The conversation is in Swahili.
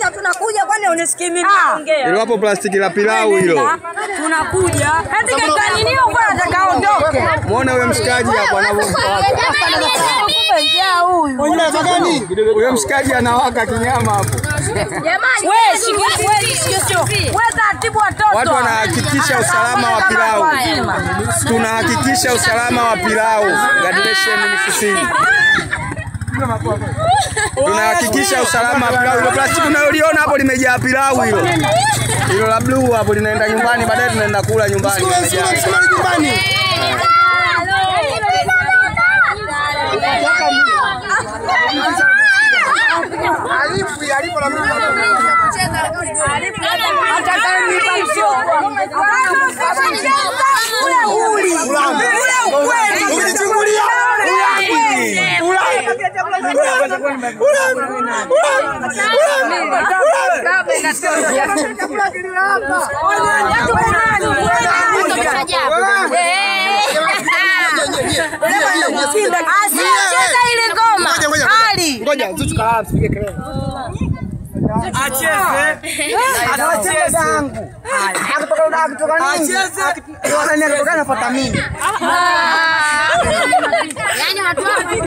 Tunakuja kwani unisikii mimi naongea? Hilo hapo plastiki la pilau hilo. Tunakuja. Hadi kwa nini huko anataka aondoke? Muone huyo mshikaji hapo anavyowaka. Huyo mshikaji anawaka kinyama hapo. Jamani, wewe shika wewe taratibu watoto. Watu wanahakikisha usalama wa pilau. Tunahakikisha usalama wa pilau. Graduation Misufini. Tunahakikisha usalama wa pilau. Hilo plastiki unaloliona hapo limejaa pilau hilo. Hilo la blue hapo linaenda nyumbani, baadaye tunaenda kula nyumbani. Nyumbani. Asicheza ile ngoma. Ali. Ngoja Zuchu kaa msipige kelele. Acheze. Acheze yangu. Akitoka nini? Acheze. Akitoka nafuata mimi. Yaani watu